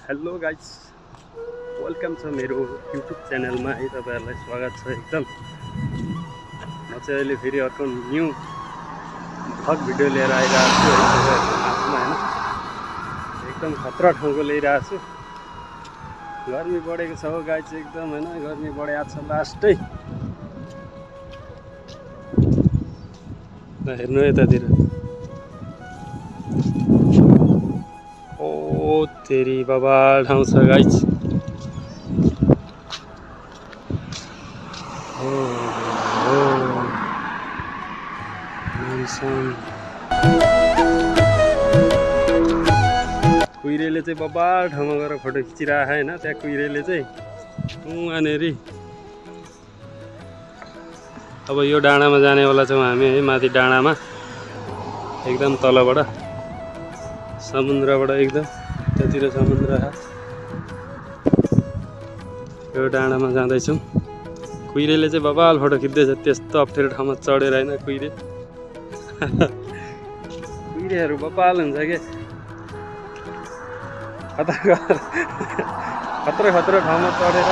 Hello guys, welcome छ मेरो YouTube च्यानलमा है। तपाईहरुलाई स्वागत छ एकदम। म चाहिँ अहिले फेरि अर्को न्यू भ्लग भिडियो लिएर आइरहेको छु है तपाईहरुको माझमा हैन। एकदम खतरा ठाउँको ल्याइरहेको छु। गर्मी बढेको छ हो गाइस एकदम हैन, गर्मी बढेको छ लास्टै। ल हेर्नु यतातिर। ओ तेरी बाबा ठाउँ छ गाइस। कुहिरेले चाहिँ बबाल ठाउँमा गएर फोटो खिचिरहेको हैन। त्यहाँ कुहिरेले चाहिँ वहाँनेरि अब यो डाँडामा जानेवाला छौँ हामी है। माथि डाँडामा एकदम तलबाट समुद्रबाट एकदम त्यतिर समुद्र छ। यो डाँडामा जाँदैछौँ। कुहिरेले चाहिँ बबाल फोटो खिच्दैछ। त्यस्तो अप्ठ्यारो ठाउँमा चढेर हैन कुहिरे। कुहिरेहरू बबाल हुन्छ के। खतरा ठाउँमा चढेर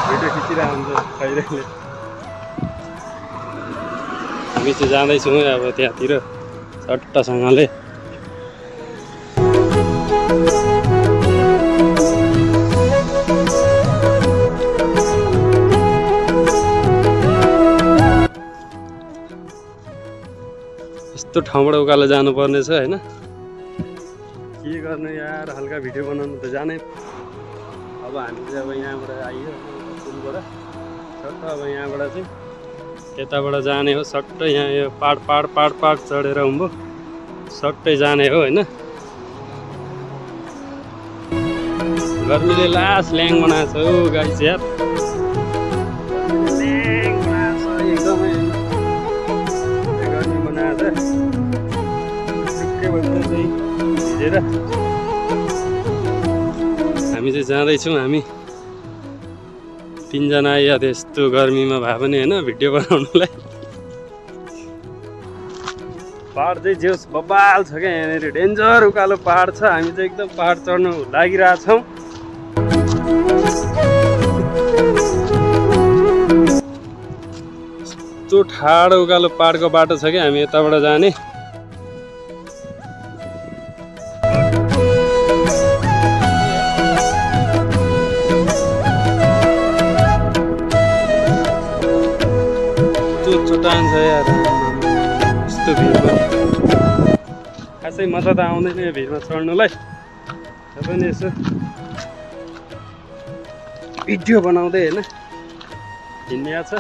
भिडियो खिचिरहेको हुन्छ कुहिरेले। हामी चाहिँ जाँदैछौँ अब त्यहाँतिर सट्टासँगले। यस्तो ठाउँबाट उकालो जानुपर्ने छ हैन। के गर्नु यार, हल्का भिडियो बनाउनु त जानै। अब हामी चाहिँ अब यहाँबाट आइयो पुलबाट सट्ट। अब यहाँबाट चाहिँ यताबाट जाने हो सट्टै। यहाँ यो पाड चढेर हुँबो सट्टै जाने हो हैन। गर्मीले लास ल्याङ बनाएको छ हौ गाइस यार। ल्याङ बनाएको छ एकदमै। गर्मी बनाएको छ। ठिक्कै भन्छ चाहिँ भिजेर हामी चाहिँ जाँदैछौँ। हामी तीनजना आइया त्यस्तो गर्मीमा भए पनि हैन भिडियो बनाउनुलाई। पहाड चाहिँ जेस बबाल छ क्या यहाँनिर। डेन्जर उकालो पहाड छ। हामी चाहिँ एकदम पहाड चढ्नु लागिरहेछौँ। यस्तो ठाडो उकालो पहाडको बाटो छ क्या। हामी यताबाट जाने। चट्टान छ यार। यस्तो भिडमा खासै मजा त आउँदैन यो भिडमा चढ्नुलाई। र पनि यसो भिडियो बनाउँदै होइन हिँड्ने छ।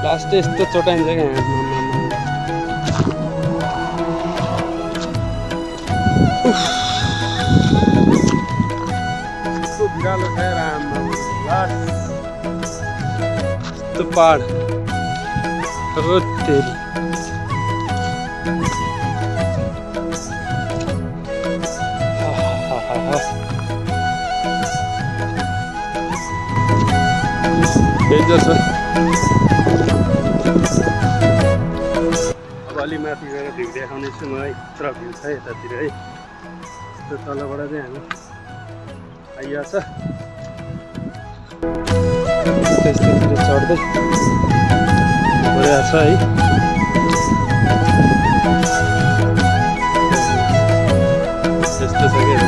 लास्ट यस्तो चट्टान छ क्या बिरालो छ यार। यस्तो पहाड हो तेरी। डेन्जर छ। अब अलि माथि गएर भ्यू देखाउने छु म है। पुरा भ्यू छ यतातिर है। यस्तो तलबाट चाहिँ हामी आइया छ। यस्तोतिर चढ्दै गइरहेको छ है। त्यस्तो छ क्या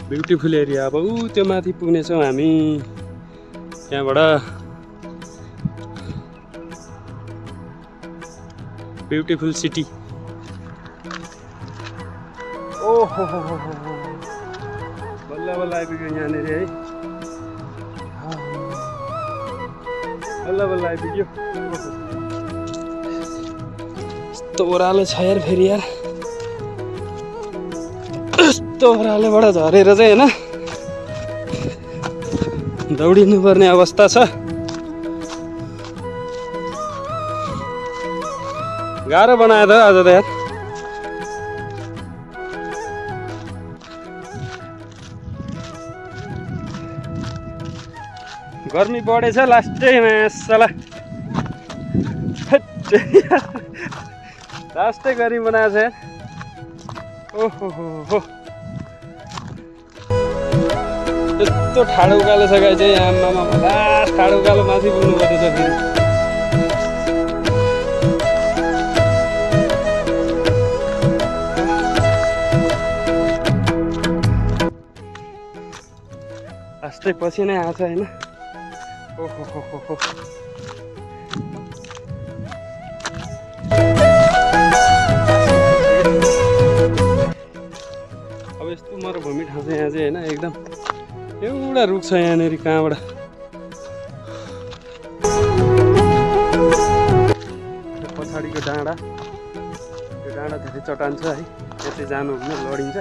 ब्युटिफुल एरिया। अब ऊ त्यो माथि पुग्नेछौँ हामी। त्यहाँबाट ब्युटिफुल सिटी। ओहो बल्ल बल्ल आइपुग्यो यहाँनिर है। बल्ल बल्ल आइपुग्यो। यस्तो ओह्रालो छ यार फेरि यार। यस्तो ओह्रालोबाट झरेर चाहिँ होइन दौडिनु पर्ने अवस्था छ। गाह्रो बनायो त आज त यार। गर्मी बढेछ लास्टैमा साला लास्टै गर्मी बनाएको छ यार। ओहो हो यस्तो ठाडो उकालो छ गाई चाहिँ आमामा लास्ट ठाडो उकालो माथि पुग्नु पर्दैछ फेरि। लास्टै पछि नै आएको छ होइन। ओहो हो अब यस्तो मरुभूमि ठाउँ छ यहाँ चाहिँ होइन। एकदम एउटा रुख छ यहाँनिर कहाँबाट पछाडिको डाँडा, त्यो डाँडा धेरै चट्टान छ है, त्यतै जानुहुन्न लडिन्छ।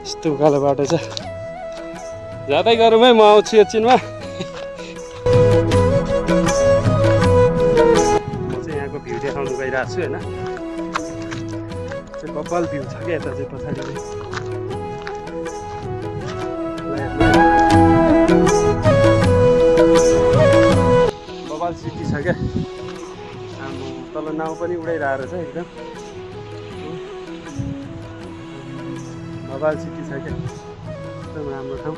यस्तो उकालो बाटो छ, जाँदै गरौँ है, म आउँछु एकछिनमा। म चाहिँ यहाँको भ्यू देखाउनु गइरहेको छु होइन। कपाल भ्यू छ क्या यता चाहिँ पछाडि चाहिँ बबाल सिटी छ क्या। तल नाउ पनि उडाइरहेको छ एकदम बबाल सिटी छ क्या, एकदम राम्रो ठाउँ।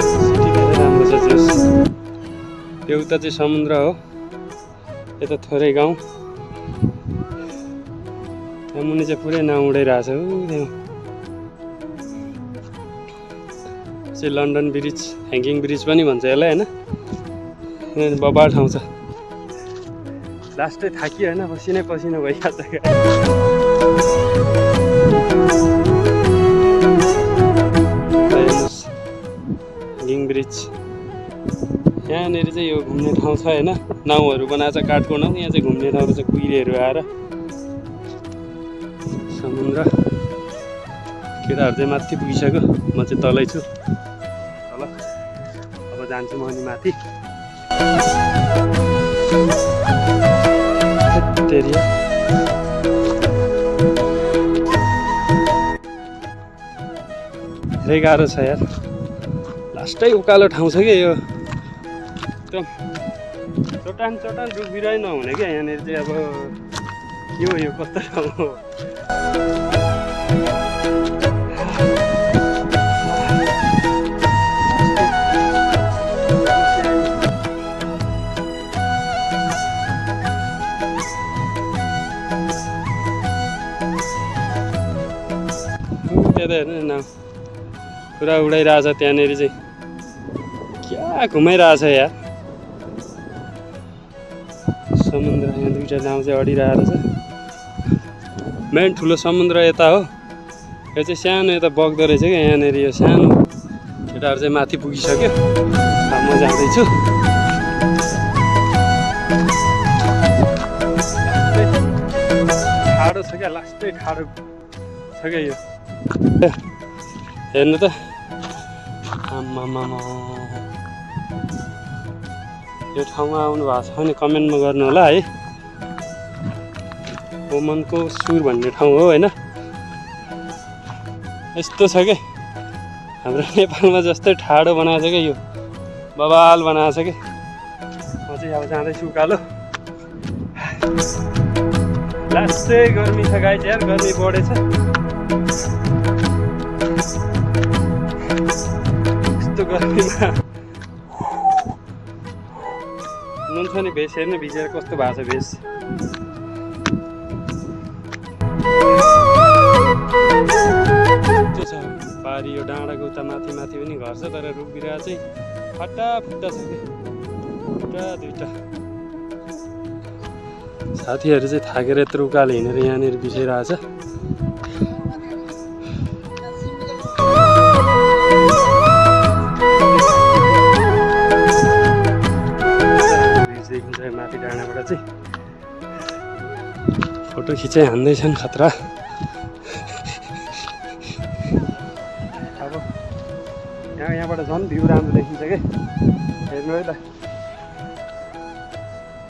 सिटी धेरै राम्रो छ। त्यो उता चाहिँ समुद्र हो, यता थोरै गाउँ, त्यहाँ मुनि चाहिँ पुरै नाउ उडाइरहेको छ। त्यहाँ चाहिँ लन्डन ब्रिज, ह्याङ्गिङ ब्रिज पनि भन्छ यसलाई होइन। बबाल ठाउँ छ। लास्टै थाकियो होइन, पसिनै पसिना भइहाल्छ क्या। ह्याङ्गिङ ब्रिज यहाँनिर चाहिँ यो घुम्ने ठाउँ छ होइन। नाउहरू बनाएको छ काठको नाउ, यहाँ चाहिँ घुम्ने ठाउँ चाहिँ कुहिरेहरू आएर समुद्र। केटाहरू चाहिँ माथि पुगिसक्यो, म चाहिँ तलै छु तल। अब जान्छु म अनि माथि। धेरै गाह्रो छ यार, लास्टै उकालो ठाउँ छ क्या यो। एकदम चट्टान रुख बिरुवा नहुने क्या यहाँनिर चाहिँ। अब के हो यो, कस्तो ठाउँ हो? त्यता हेर्नु न, पुरा उडाइरहेछ त्यहाँनिर चाहिँ। क्या घुमाइरहेछ यार समुद्र। यहाँ दुईवटा नाउ चाहिँ अडिरहेको छ। मेन ठुलो समुद्र यता हो, यो चाहिँ सानो यता बग्दो रहेछ क्या यहाँनिर। यो सानो केटाहरू चाहिँ माथि पुगिसक्यो, म जाँदैछु। ठाडो छ क्या, लास्टै ठाडो छ क्या यो। हेर्नु त आमामा, यो ठाउँमा आउनु भएको छ भने कमेन्टमा गर्नु होला है। ओमनको सुर भन्ने ठाउँ हो होइन। यस्तो छ क्या हाम्रो नेपालमा जस्तै ठाडो बनाएको छ क्या यो, बबाल बनाएको छ क्या। म चाहिँ अब जाँदैछु उकालो। लास्टै गर्मी छ गाई यार, गर्मी बढेछ। यस्तो गर्मीमा नुन छ नि भेष, हेर्नु भिजेर कस्तो भएको छ भेष। कस्तो छ पारी यो डाँडाको उता माथि माथि पनि घर छ, तर रुख बिरुवा चाहिँ फटाफुट्टा छ कि एउटा दुईवटा। साथीहरू चाहिँ थाकेर यत्रो उकालो हिँडेर यहाँनिर बिसाइरहेछ। माथि डाँडाबाट चाहिँ फोटो खिचाइ हान्दैछन् खतरा। अब यहाँबाट झन् भ्यू राम्रो देखिन्छ क्या, हेर्नु है त,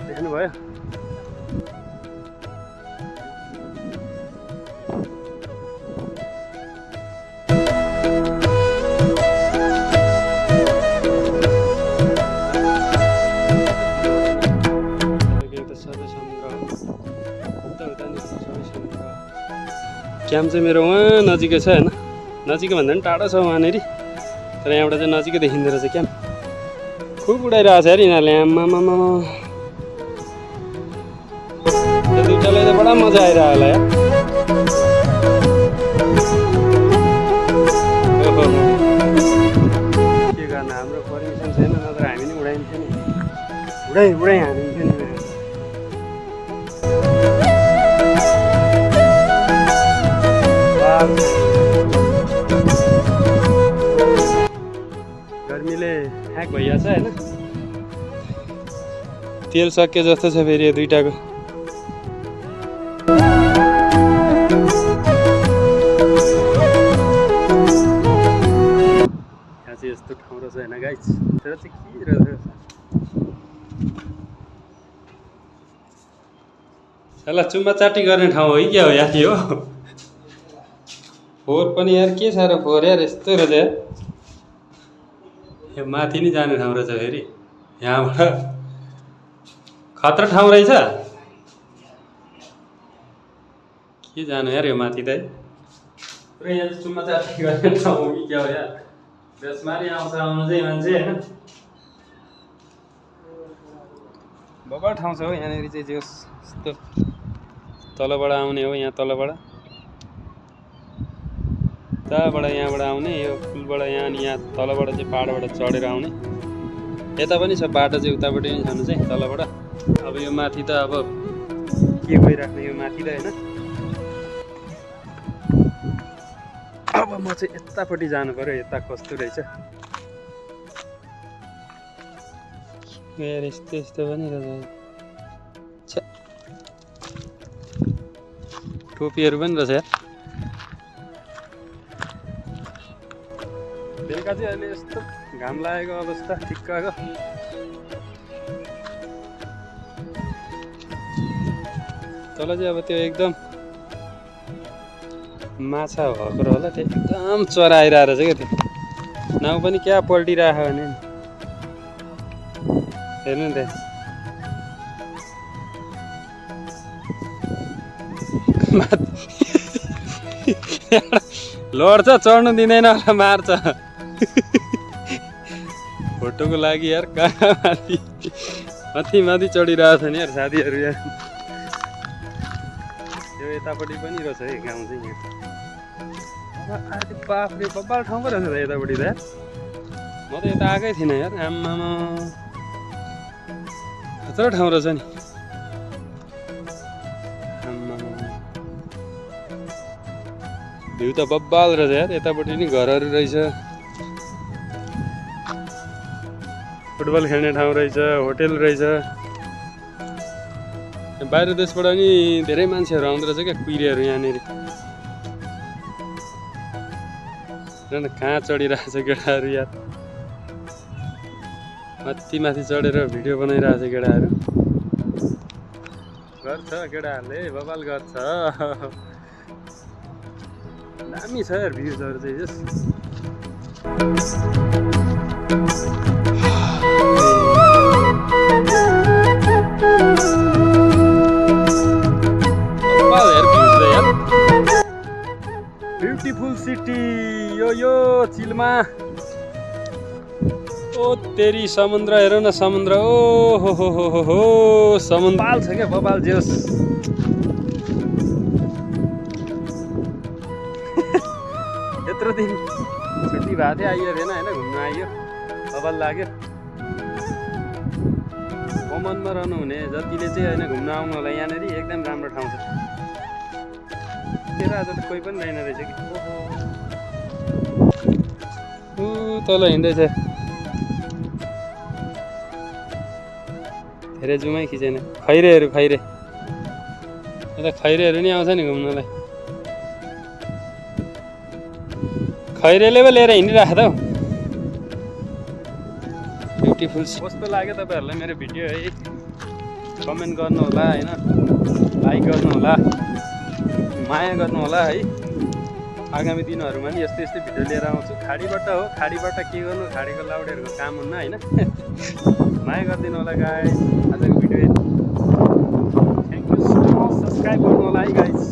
देख्नुभयो? क्याम्प चाहिँ मेरो उहाँ नजिकै छ होइन, नजिकै भन्दा पनि टाढो छ उहाँनिर, तर यहाँबाट चाहिँ नजिकै देखिँदो रहेछ क्याम्प। खुब उडाइरहेको छ यार यिनीहरूले, आम्मामा त्यो दुइटालाई त बडा मजा आइरहेको होला यार। ओहो के गर्न, हाम्रो पर्मिसन छैन, नत्र हामी नि उडाइन्थ्यो नि, उडाइ हानिन्थ्यो नि। गर्मीले ह्याक भइहाल्छ होइन, तेल सकियो जस्तो छ फेरि यो दुइटाको। यहाँ चाहिँ यस्तो ठाउँ रहेछ होइन गाइस, तर चाहिँ के रहेछ साला चुम्मा चाटी गर्ने ठाउँ हो कि क्या हो यार यो? फोहोर पनि यार के साह्रो फोहोर यार, यस्तो रहेछ यार। यो माथि नै जाने ठाउँ रहेछ फेरि, यहाँबाट खतरा ठाउँ रहेछ। के जानु यार यो माथि त है, पुरै यहाँ चुम्मा चाटी गर्ने ठाउँ हो कि क्या हो यार? बेसमारी आउँछ आउनु चाहिँ मान्छे होइन, बबाल ठाउँ छ हो यहाँनिर चाहिँ। जो यस्तो तलबाट आउने हो, यहाँ तलबाट यताबाट यहाँबाट आउने, यो पुलबाट यहाँ अनि यहाँ तलबाट चाहिँ पाहाडबाट चढेर आउने। यता पनि छ बाटो चाहिँ, उतापट्टि पनि छानु चाहिँ तलबाट। अब यो माथि त अब के गइराख्ने यो माथि त होइन। अब म चाहिँ यतापट्टि जानु पर्यो, यता कस्तो रहेछ यार, यस्तो यस्तो पनि रहेछ। टोपीहरू पनि रहेछ यार। बेलुका चाहिँ अहिले यस्तो घाम लागेको अवस्था ठिक्कको। तल चाहिँ अब त्यो एकदम माछा भएको होला, त्यो एकदम चरा आइरहेको रहेछ क्या। त्यो नाउ पनि क्या पल्टिरहेको भने हेर्नु नि त्यहाँ लड्छ, चढ्नु दिँदैन होला, मार्छ। फोटोको लागि यार कहाँ माथि चढिरहेको छ नि यार साथीहरू यार। यो यतापट्टि पनि रहेछ है गाउँ चाहिँ यहाँ। बाफ्रे बब्बाल ठाउँ पो रहेछ त यतापट्टि त यार, म त यता आएकै थिइनँ यार। आम्मामा यत्रो ठाउँ रहेछ नि, भ्यू त बब्बाल रहेछ यार। यतापट्टि नि घरहरू रहेछ, फुटबल खेल्ने ठाउँ रहेछ, होटेल रहेछ। बाहिर देशबाट नि धेरै मान्छेहरू आउँदो रहेछ क्या, कुहिरेहरू यहाँनिर। कहाँ चढिरहेछ केटाहरू यार, माथि चढेर भिडियो बनाइरहेछ केटाहरू। गर्छ केटाहरूले बबाल गर्छ, दामी छ यार भ्युजहरू चाहिँ यस। ब्युटिफुल सिटी यो चिलमा। ओ तेरी समुद्र हेर न, समुद्र। ओ हो समुद्र बाल छ क्या, बबाल जेस। यत्रो दिन छुट्टी भएको थियो, आइयो थिएन होइन, घुम्न आइयो, बबाल लाग्यो। कमानमा रहनु हुने जतिले चाहिँ होइन घुम्न आउनु होला यहाँनिर, एकदम राम्रो ठाउँ छ। आज त कोही पनि रहेन रहेछ कि। ऊ तल हिँड्दैछ, धेरै जुमै खिचेन। खैरेहरू यता खैरेहरू नि आउँछ नि घुम्नलाई। खैरेले पो लिएर हिँडिरहेको त हौ। ब्युटिफुल। कस्तो लाग्यो तपाईँहरूलाई मेरो भिडियो है, कमेन्ट गर्नु होला होइन, लाइक गर्नु होला, माया गर्नु होला है। आगामी दिनहरूमा नि यस्तै भिडियो लिएर आउँछु। खाडीबाट हो, खाडीबाट के गर्नु, खाडीको लाउडेहरूको काम हुन्न होइन। माया गरिदिनु होला गाइस। आजको video thank you so much, subscribe गर्नु होला है गाइस।